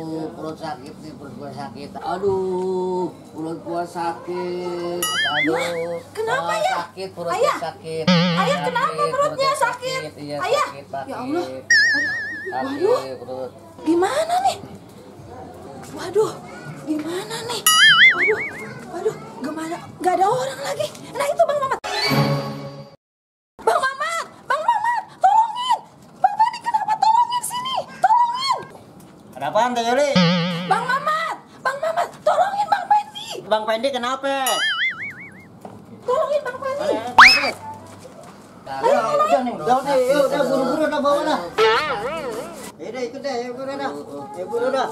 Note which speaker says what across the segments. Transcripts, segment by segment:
Speaker 1: Aduh, perut sakit nih, perut gua sakit. Aduh, perut gua sakit. Aduh,
Speaker 2: kenapa ya?
Speaker 1: Sakit, perutnya sakit.
Speaker 2: Ayah kenapa perutnya sakit?
Speaker 1: Iya,
Speaker 2: Ayah,
Speaker 1: sakit,
Speaker 2: ya Allah.
Speaker 1: Waduh, perut.
Speaker 2: Gimana nih? Waduh, gimana nih? Waduh, gimana? Gak ada orang lagi. Nah itu Bang Mamat. Bang Mamat, tolongin. Bang Pendi kenapa? Tolongin sini, tolongin.
Speaker 3: Ada apaan Teh Yuli?
Speaker 2: Bang Mamat, tolongin Bang Pendi.
Speaker 3: Bang Pendi kenapa?
Speaker 2: Tolongin Bang Pendi.
Speaker 3: Udah buru-buru udah bawa dah. Udah ikut deh, buru dah.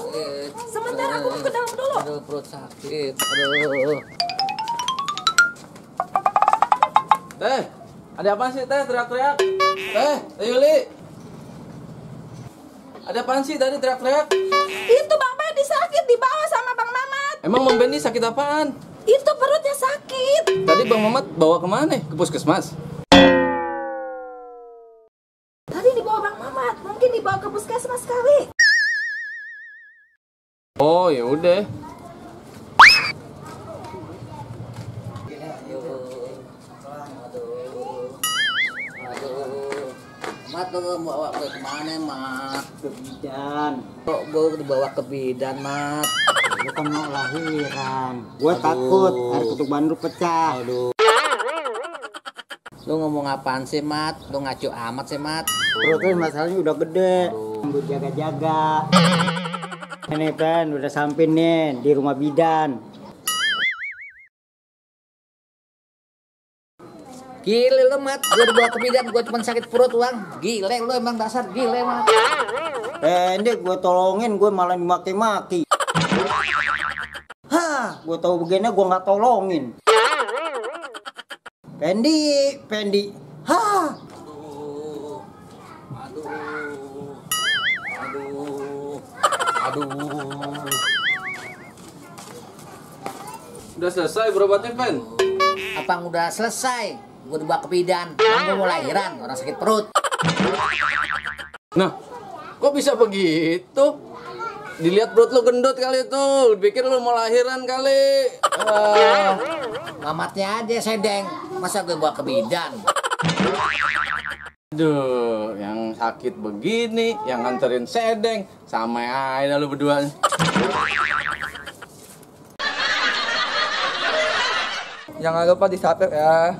Speaker 2: Sebentar aku mau ke dalam dulu.
Speaker 1: Aduh, perut sakit. Aduh.
Speaker 4: Teh, ada apa sih Teh teriak-teriak? Teh Yuli. Ada apaan sih tadi teriak-teriak?
Speaker 2: Itu Bang Pendi sakit dibawa sama Bang Mamat.
Speaker 4: Emang Bang Bendi sakit apaan?
Speaker 2: Itu perutnya sakit.
Speaker 4: Tadi Bang Mamat bawa kemana? Ke puskesmas?
Speaker 2: Tadi dibawa Bang Mamat, mungkin dibawa ke puskesmas kali.
Speaker 4: Oh ya udah.
Speaker 1: Mat, lu bawa gue kemana, Mat?
Speaker 3: Ke bidan.
Speaker 1: Kok gue dibawa ke bidan, Mat?
Speaker 3: Lu kan mau lahiran. Gue takut air kutuk bandul pecah.
Speaker 1: Aduh. Lu ngomong apaan sih, Mat? Lu ngaco amat sih, Mat?
Speaker 3: Perutnya masalahnya udah gede. Gue jaga-jaga. Ini Pen, udah sampai nih di rumah bidan.
Speaker 1: Gile lu, Mat. Gue dibawa ke bidan, gue cuma sakit perut doang. Gile lu, emang dasar gile, Mat.
Speaker 3: Pendi gue tolongin, gue malah dimaki-maki. Hah, gue tahu begini gue nggak tolongin. Pendi. Hah.
Speaker 1: Aduh.
Speaker 4: Udah selesai berobatnya, Pen?
Speaker 1: Apa udah selesai? Gue dibawa ke bidan. Kan gue mau lahiran, orang sakit perut.
Speaker 4: Nah, kok bisa begitu? Dilihat perut lu gendut kali tuh. Pikir lu mau lahiran kali.
Speaker 1: Mamatnya aja sedeng. Masa gue bawa ke bidan?
Speaker 4: Aduh, yang sakit begini, yang nganterin sedeng, sama aja lu berdua.
Speaker 5: Jangan lupa di subscribe ya.